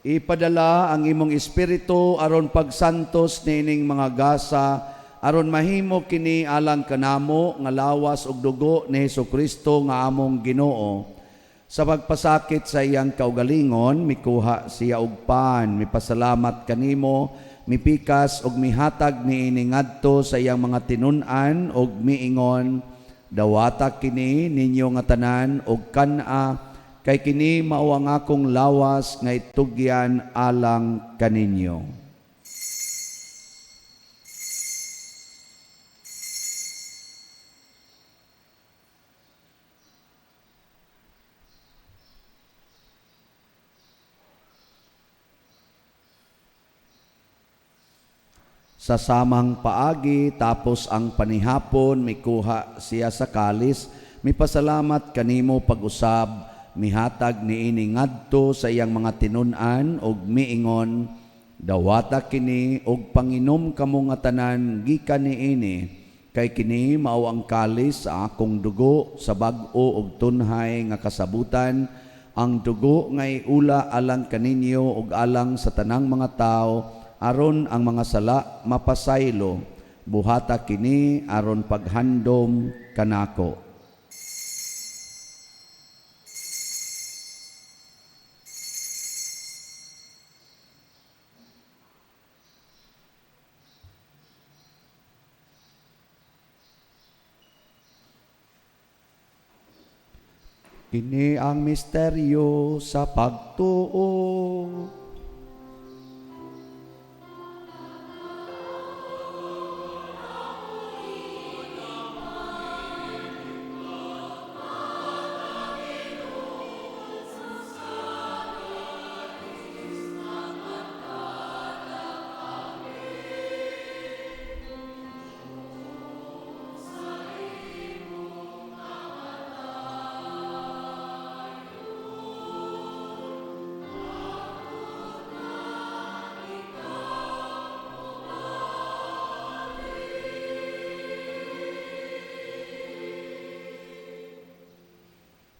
Ipadala ang imong espiritu aron pagsantos niining mga gasa aron mahimo kini alang kanamo nga lawas ug dugo ni Hesukristo nga among Ginoo. Sa pagpasakit sa iyang kaugalingon, mikuha siya og pan, mipasalamat kanimo, mipikas og mihatag niini ngadto sa iyang mga tinun-an og miingon, dawata kini ninyo nga tanan og kan-a, kay kini mao ang akong lawas nga itugyan alang kaninyo. Sa samang paagi, tapos ang panihapon, mikuha siya sa kalis, mipasalamat kanimo pag-usab, mihatag niini ngadto sa iyang mga tinun-an og miingon, dawata kini og panginom kamo nga tanan gikan niini. Kay kini mao ang kalis sa akong dugo sa bag-o ug tunhay nga kasabutan, ang dugo nga iula alang kaninyo ug alang sa tanang mga tawo aron ang mga sala mapasaylo. Buhata kini aron paghandom kanako. Kini ang misteryo sa pagtuo.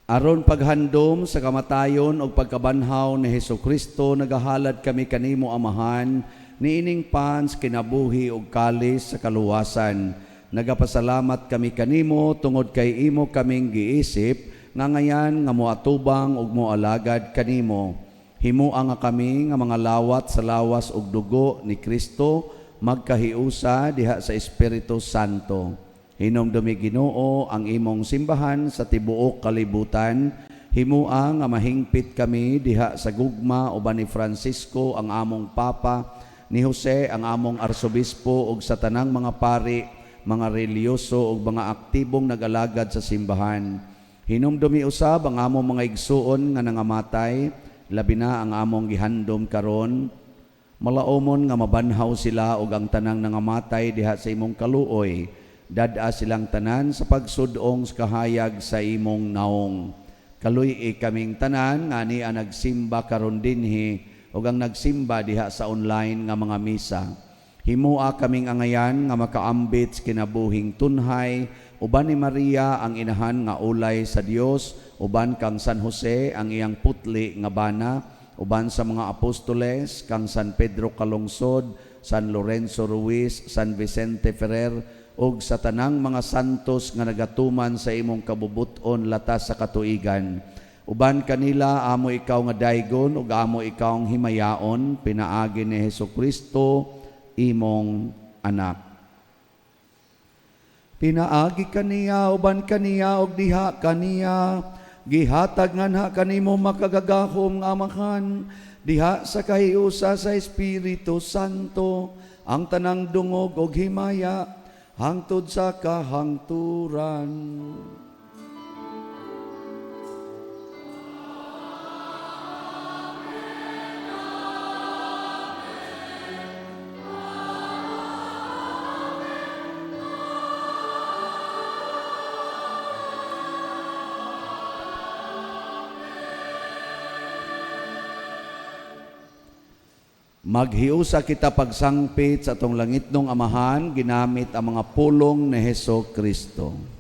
Aron paghandom sa kamatayon o pagkabanhaw ni Hesus Kristo, nagahalad kami kanimo Amahan, niining pans kinabuhi ug kalis sa kaluwasan. Nagapasalamat kami kanimo tungod kay imo kaming giisip nga ngayan nga moatubang ug moalagad kanimo. Himua nga kami nga mga lawat sa lawas ug dugo ni Kristo magkahiusa diha sa Espiritu Santo. Hinumdumi Ginoo ang imong simbahan sa tibuok kalibutan. Himua nga mahingpit kami diha sa gugma uban ni Francisco ang among Papa, ni Jose ang among Arsobispo ug sa tanang mga pari, mga relihiyoso ug mga aktibong nag-alagad sa simbahan. Hinumdumi usab ang among mga igsuon nga nangamatay, labi na ang among gihandom karon. Malaomon nga mabanhaw sila ug ang tanang nangamatay diha sa imong kaluoy. Dad-a silang tanan sa pagsudong sa kahayag sa imong naong. Kaluy-i kaming tanan nga ni ang nagsimba karon dinhi ug ang nagsimba diha sa online nga mga misa. Himua kaming angayan nga makaambit sa kinabuhing tunhay uban ni Maria ang inahan nga ulay sa Dios, uban kang San Jose ang iyang putli nga bana, uban sa mga apostoles kang San Pedro Calungsod, San Lorenzo Ruiz, San Vicente Ferrer ug sa tanang mga santos nga nagatuman sa imong kabubut-on latas sa katuigan. Uban kanila amo ikaw nga daygon ug amo ikaw ang himayaon pinaagi ni Hesus Kristo imong anak. Pinaagi kaniya uban kaniya ug diha kaniya gihatag nganha kanimo makagagahom nga Amahan diha sa kahiusa sa Espiritu Santo ang tanang dungog ug himaya hangtod sa kahangturan. Maghiusa kita pagsangpit sa atong langitnong Amahan, ginamit ang mga pulong ni Heso Kristo.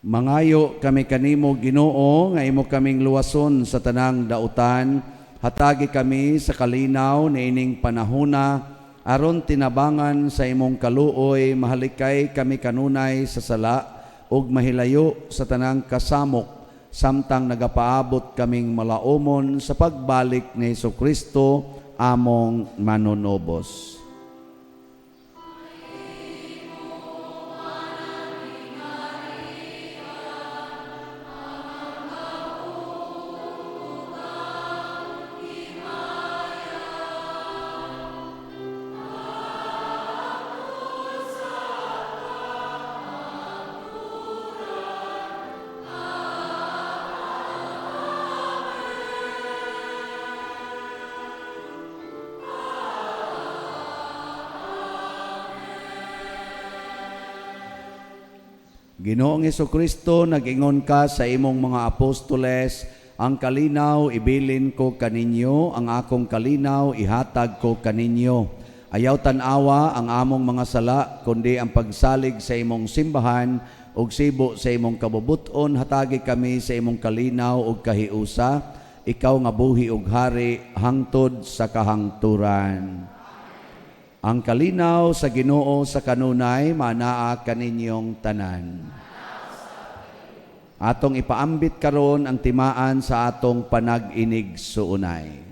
Mangayo kami kanimo, Ginoo, nga imo kaming luwason sa tanang dautan. Hatagi kami sa kalinaw niining panahona aron tinabangan sa imong kaluoy mahalikay kami kanunay sa sala ug mahilayo sa tanang kasamok samtang nagapaabot kaming malaumon sa pagbalik ni Hesukristo among manunobos. Ginoong Kristo, nag-ingon ka sa imong mga apostoles, ang kalinaw ibilin ko kaninyo, ang akong kalinaw ihatag ko kaninyo. Ayaw tan-awa ang among mga sala, kundi ang pagsalig sa imong simbahan ug sibo sa imong kabubuton, hatagi kami sa imong kalinaw ug kahiusa, ikaw nga buhi ug hari hangtod sa kahangturan. Ang kalinaw sa Ginoo sa kanunay manaa kaninyong tanan. Atong ipaambit karon ang timaan sa atong panag-inig suunay.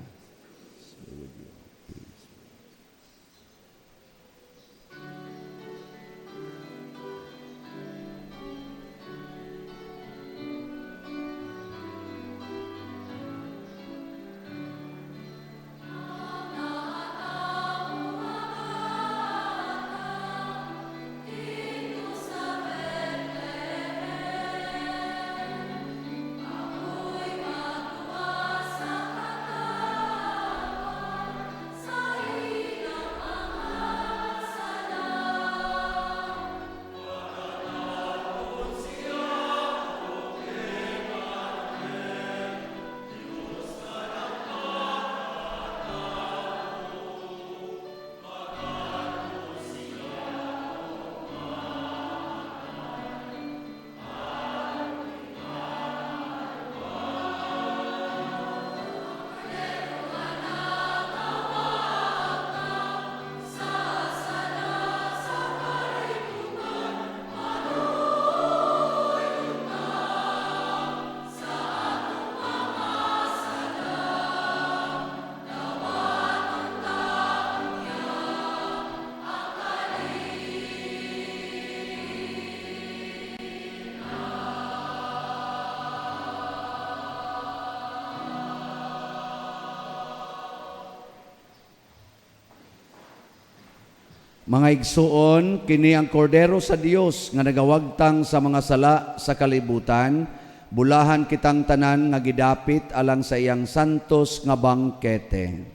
Mga igsuon, kini ang kordero sa Dios nga nagawagtang sa mga sala sa kalibutan, bulahan kitang tanan nga gidapit alang sa iyang santos nga bangkete.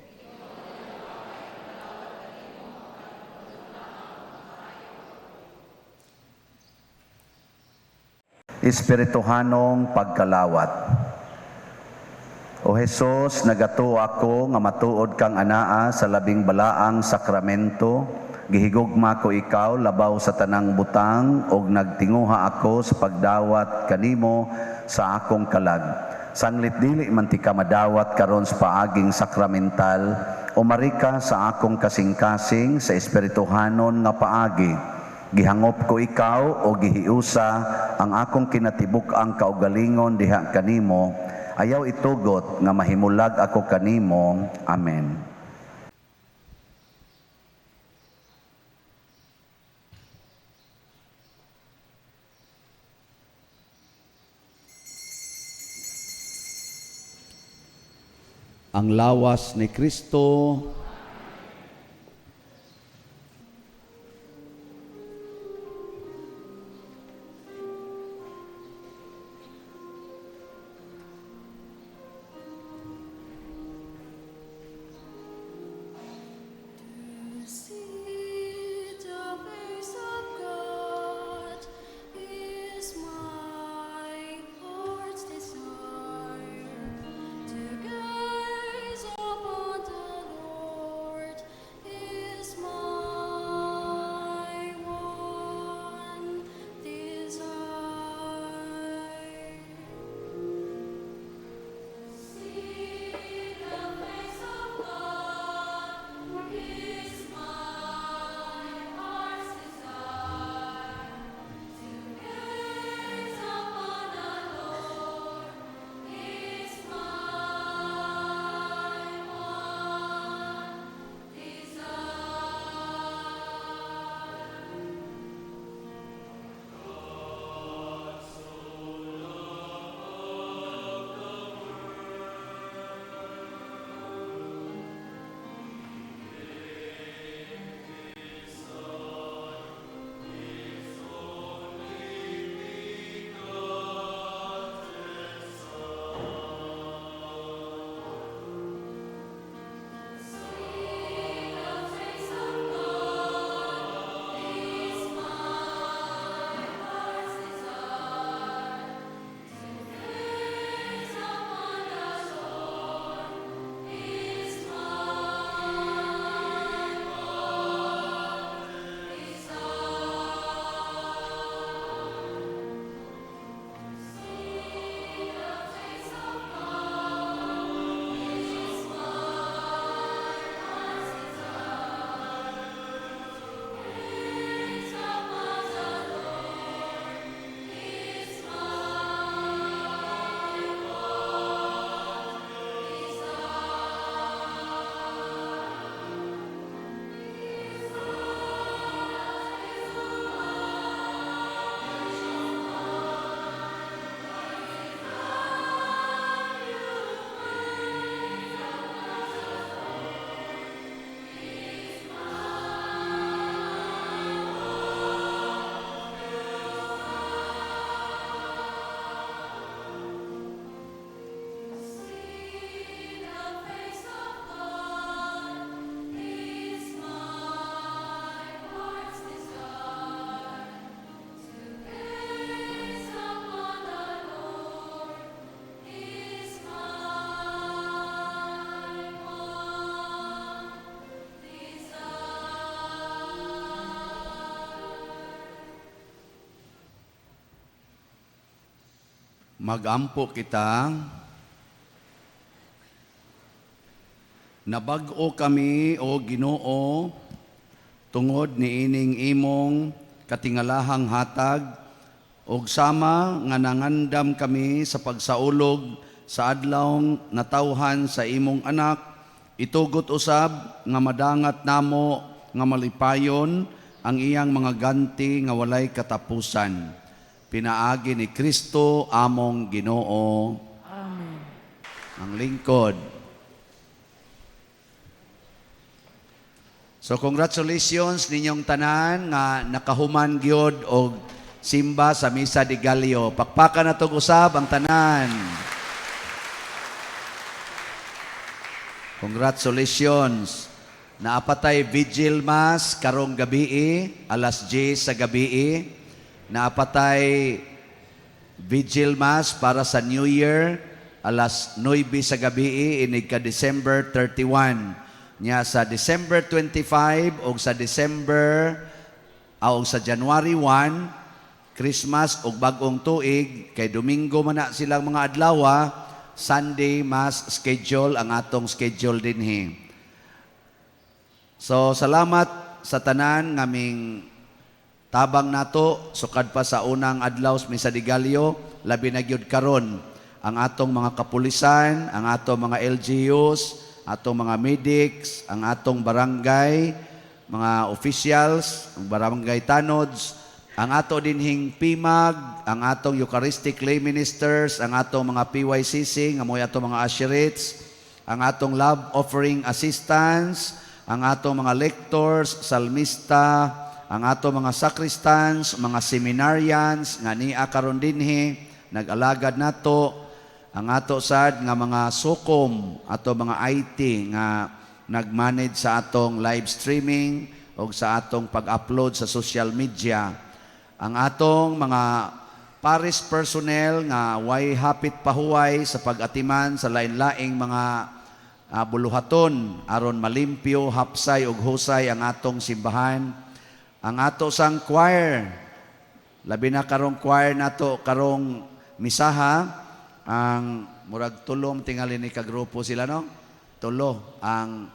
Espirituhanong pagkalawat. O Hesus, nagatuo ako nga matuod kang anaa sa labing balaang sakramento. Gihigugma ko ikaw labaw sa tanang butang og nagtinguha ako sa pagdawat kanimo sa akong kalag. Sanglit dili man ti ka madawat karon sa paaging sakramental, umarika sa akong kasing-kasing sa espirituhanon nga paagi. Gihangop ko ikaw o gihiusa ang akong kinatibuk-ang kaugalingon diha kanimo. Ayaw itugot nga mahimulag ako kanimo. Amen. Ang lawas ni Kristo. To see the face of God is my heart's desire. To gaze upon the Lord. Magampo kita. Nabag-o kami, O Ginoo, tungod niining imong katingalahang hatag ug sama nga nangandam kami sa pagsaulog sa adlawng natawhan sa imong anak, itugot usab nga madangat namo nga malipayon ang iyang mga ganti nga walay katapusan pinaagi ni Kristo among Ginoo. Amen. Ang lingkod. So congratulations ninyong tanan nga nakahuman gyud og simba sa Misa de Gallo. Pakpakan nato usab ang tanan. Congratulations. Naa pa tay Vigil Mass karong gabii, alas 10 sa gabii. Naa pa tay Vigil Mass para sa New Year, alas 9 sa gabii, inig ka December 31. Nya sa December 25 o sa December o sa January 1, Christmas ug bagong tuig, kay Domingo man na silang mga adlawa, Sunday Mass schedule ang atong schedule dinhi. So salamat sa tanan ngaming tabang nato sukad pa sa unang adlaw sa Misa de Gallo, labi na gyud karon ang atong mga kapulisan, ang atong mga LGUs, atong mga medics, ang atong barangay, mga officials, ang barangay tanods, ang ato dinhing PIMAG, ang atong Eucharistic lay ministers, ang atong mga PYCC, nga mo'y atong mga usherates, ang atong love offering assistants, ang atong mga lectors, salmista, ang atong mga sacristans, mga seminarians nga nia karon dinhi, nag-alagad nato, ang ato sad nga mga sukom, ato mga IT nga nag-manage sa atong live streaming o sa atong pag-upload sa social media. Ang atong mga parish personnel nga way hapit pahuway sa pag-atiman sa lain-laing mga buluhaton aron malimpyo, hapsay ug husay ang atong simbahan. Ang ato sang choir, labi na karong choir nato karong misaha, ang murag tulom tingali ni kagrupo sila, no? Tulo ang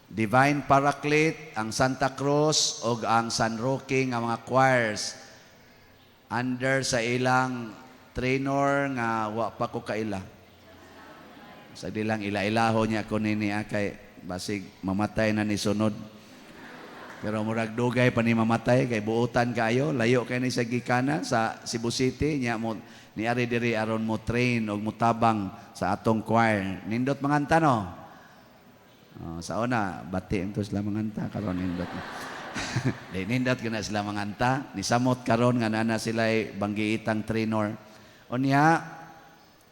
Divine Paraclete, ang Santa Cruz ug ang San Roque nga mga choirs under sa ilang trainer nga wa pa ko kaila. Sa di lang ila-ilaho niya ko nini kay basig mamatay na ni sunod. Pero murag dugay pa ni mamatay kay buotan kaayo, layo kay ni sa gikana sa Cebu City nya mo niari diri aron mo train og motabang sa atong choir. Nindot manganta, no? Oh, sa una bati to sila manganta, karon nindot na. Di nindot na sila manganta, ni samot karon nga nana sila banggiitang trainer. Unya,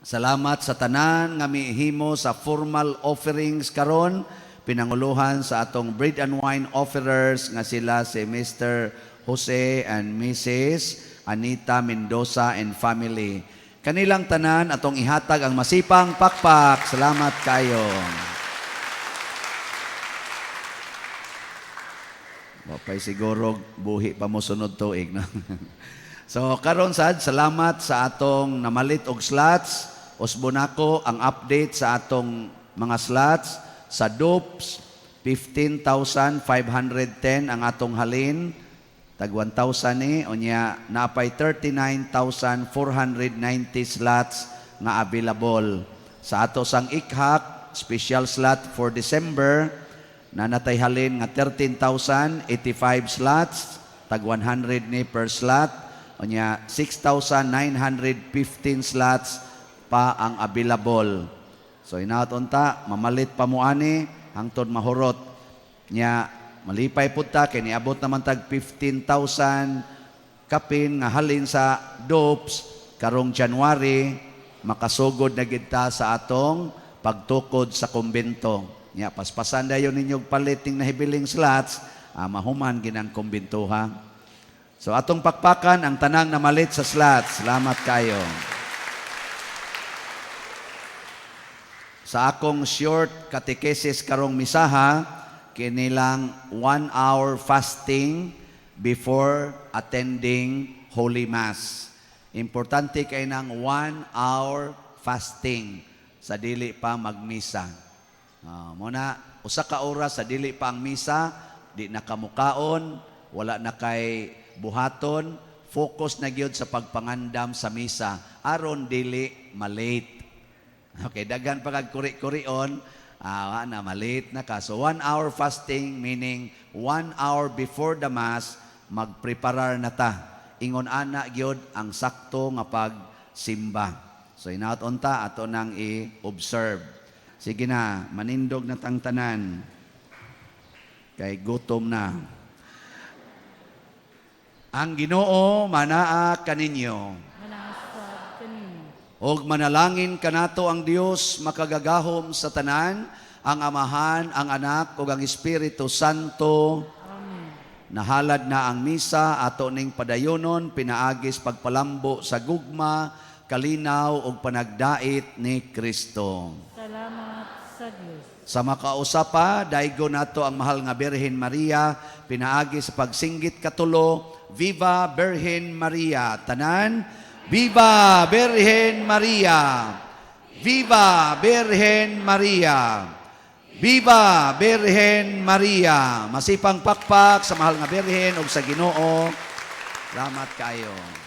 salamat sa tanan nga mihimo sa formal offerings karon, pinanguluhan sa atong bread and wine offerers nga sila si Mr. Jose and Mrs. Anita Mendoza and family. Kanilang tanan atong ihatag ang masipang pakpak. Salamat kayo. Wapay siguro buhi pa mo sunod tuig, no? So karon sad, salamat sa atong namalit og slots. Usbon nako ang update sa atong mga slots sa DOPS, 15,510 ang atong halin, tag 1,000 ni. Unya napay 39,490 slots nga available. Sa ato sang ikhak special slot for December, na natay halin nga 13,085 slots, tag 100 ni per slot. Unya 6,915 slots pa ang available. So inaot unta mamalit pa mo ani hangtod mahurot. Nya malipay pud ta kay niabot naman tag 15,000 kapin nga halin sa DOPS karong January, makasugod na gid ta sa atong pagtukod sa kumbento. Nya paspasan dayon ninyong palit ning nahibiling slots, mahuman ginang kumbento ha. So atong pakpakan ang tanang namalit sa slots. Salamat kayo. Sa akong short catechesis karong misaha, kinilang 1 hour fasting before attending Holy Mass. Importante kay nang 1 hour fasting sa dili pa magmisa. Mao na usa ka oras sa dili pa ang misa, di na kamukaon, wala na kay buhaton, focus na gyud sa pagpangandam sa misa aron dili malate. Okay, daghan pa kag kuri-kurion, na malate na ka. So 1 hour fasting meaning 1 hour before the Mass, magpreparar na ta. Ingon ana gyud ang sakto nga pagsimba. So inaot unta ato nang i-observe. Sige na, manindog na tang tanan. Kay gutom na. Ang Ginoo manaa kaninyo. Manaa sab kaninyo. Og manalangin kanato ang Dios makagagahom sa tanan, ang Amahan, ang Anak ug ang Espiritu Santo. Amen. Nahalad na ang misa ato ning padayonon pinaagis pagpalambo sa gugma, kalinaw ug panagdait ni Kristo. Salamat sa Dios. Sa makausa pa, daigo nato ang mahal nga Birhen Maria, pinaagi sa pagsinggit katulo, Viva Birhen Maria. Tanan, Viva Birhen Maria! Viva Birhen Maria! Viva Birhen Maria! Masipang pakpak sa mahal nga Birhen ug sa Ginoo. Salamat kayo.